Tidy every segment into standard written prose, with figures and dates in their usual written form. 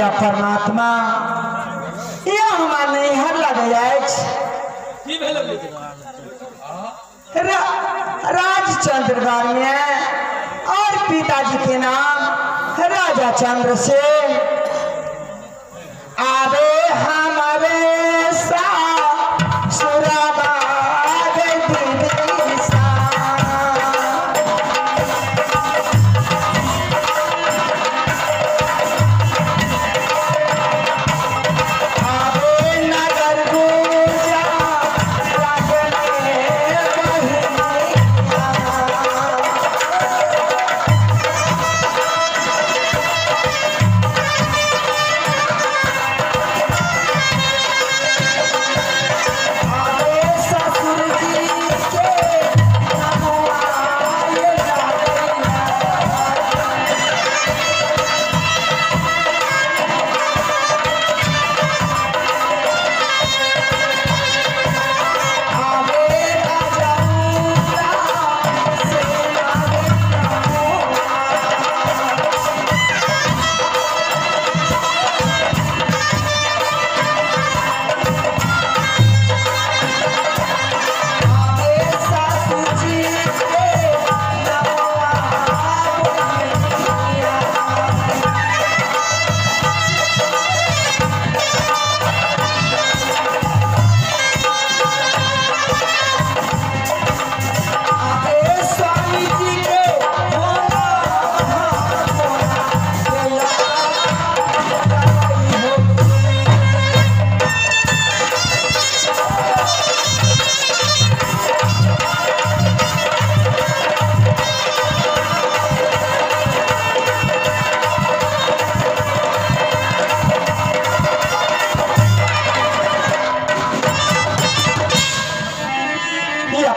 या परमात्मा यह हमार नैहर लगे अछि राजचंद्रगढ़ में और पिताजी के नाम राजा चंद्रसेन। आवे हमारे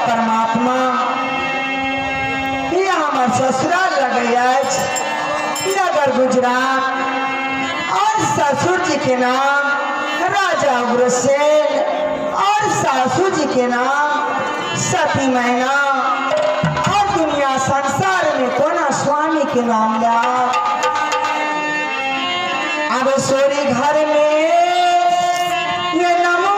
परमात्मा यह हमार ससुराल लगे नगर गुजरात और ससुर जी के नाम राजा उग्रसेन और सासू जी के नाम सती मैना और दुनिया संसार में कोना स्वामी के नाम लिया। अब सोरी घर में ये नमो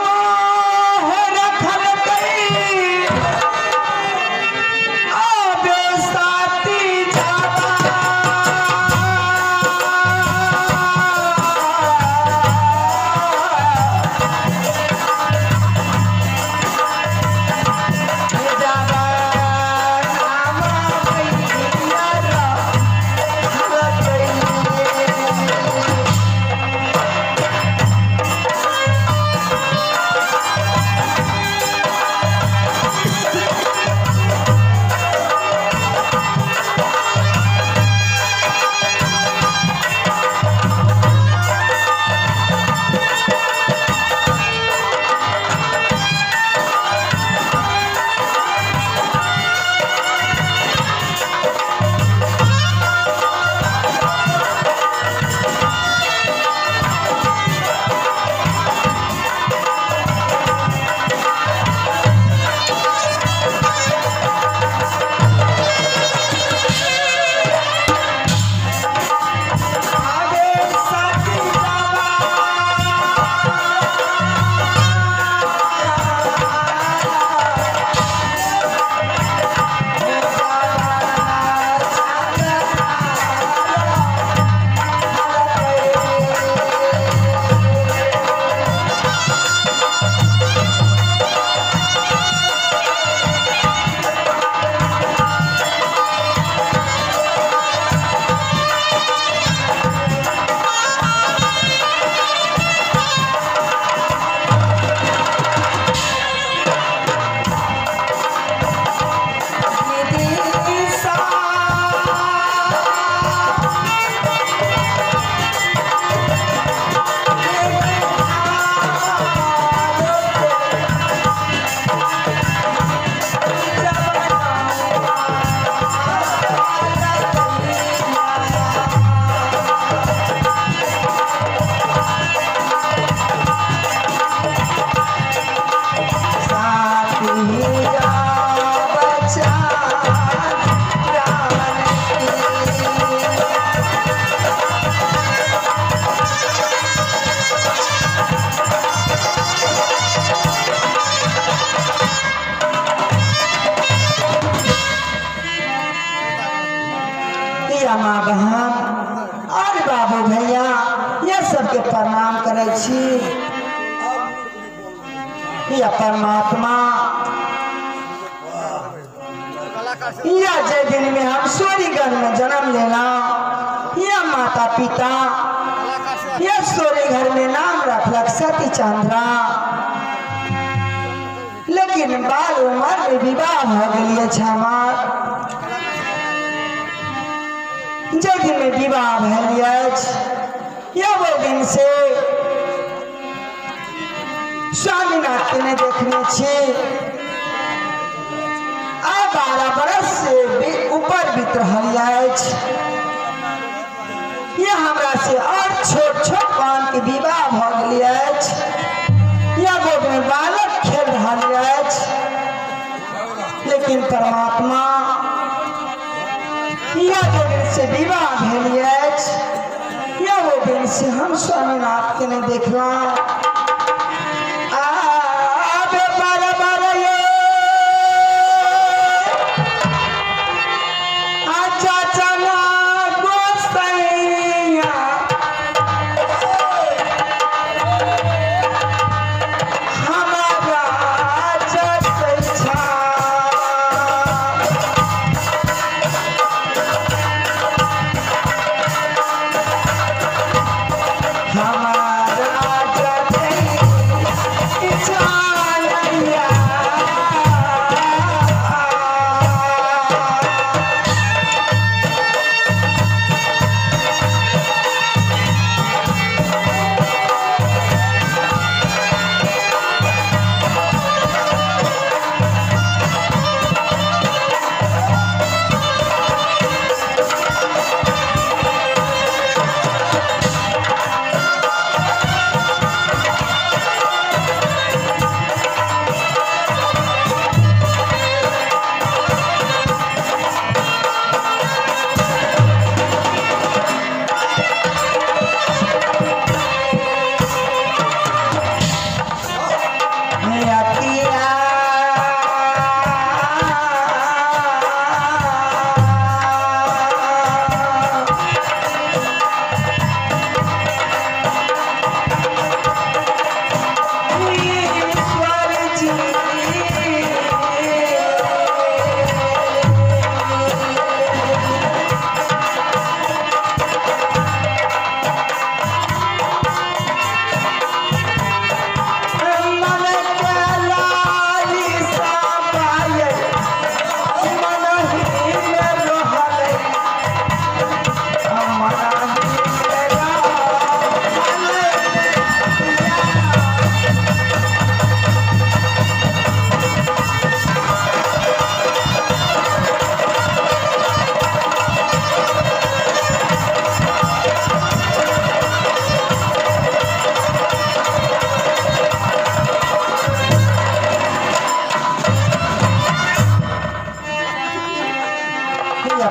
भैया यह सबके प्रणाम करै छी। या परमात्मा या जे दिन में हम सोरीगढ़ में जन्म लेना, या माता पिता या सोरीघर में नाम रखलक सती चंद्रा, लेकिन बाल उम्र में विवाह हो गई हमार। जे दिन में विवाह भेल या वो दिन से स्वामीनाथ के ने देखने छी। आ 12 बरस से ऊपर बीत रहल अछि। ये हमरा से और छोट छोट बहन के विवाह भ गेल अछि। या गोद में बालक खेल रहल अछि, लेकिन परमात्मा या जो दिन से विवाह भेल अछि या वो दिन से हम स्वामीनाथ के नहीं देखलहुँ।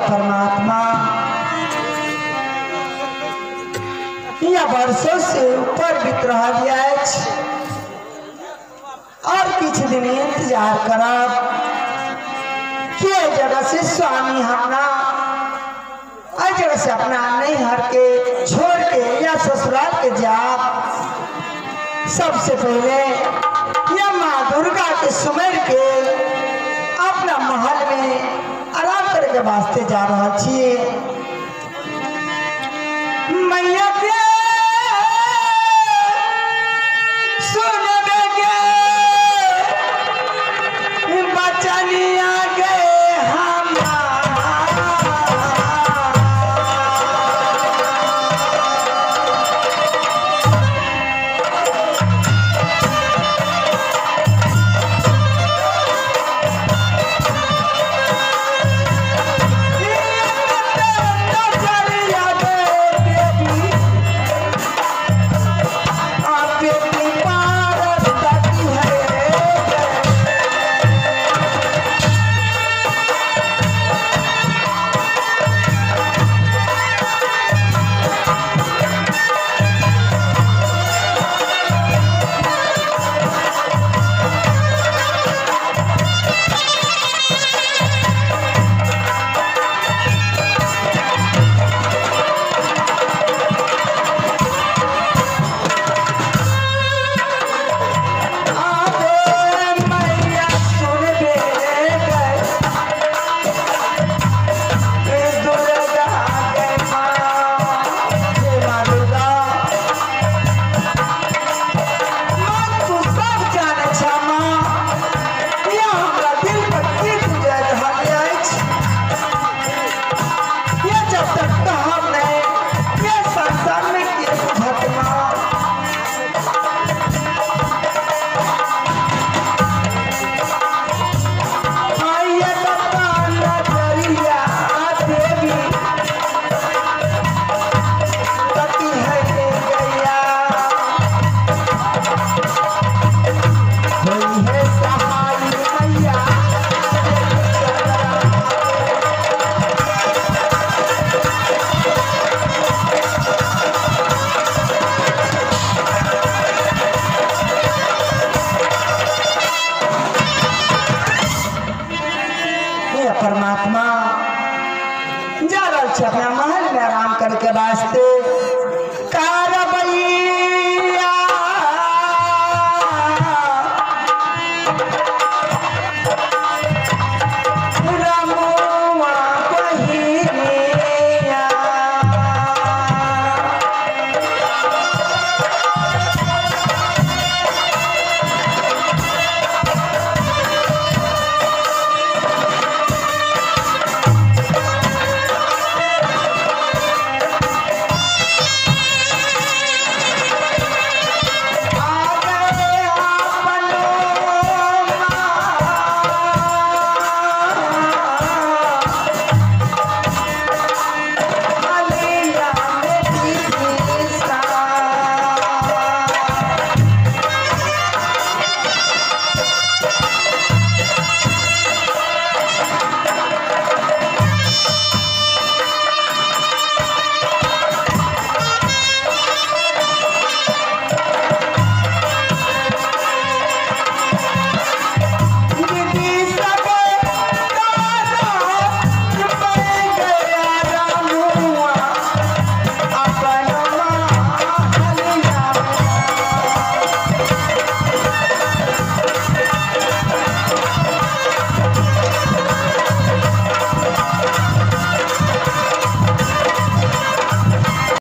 परमात्मा या वर्षों से ऊपर बीत रहा अछि और किछु दिन इंतजार करब के जगह से स्वामी हमरा एहि जगह से अपना नैहर के छोड़ के या ससुराल के जाब। सबसे पहले या माँ दुर्गा के सुमेर के अपना महल में आराम करे के वास्ते जा रहा छी। मैया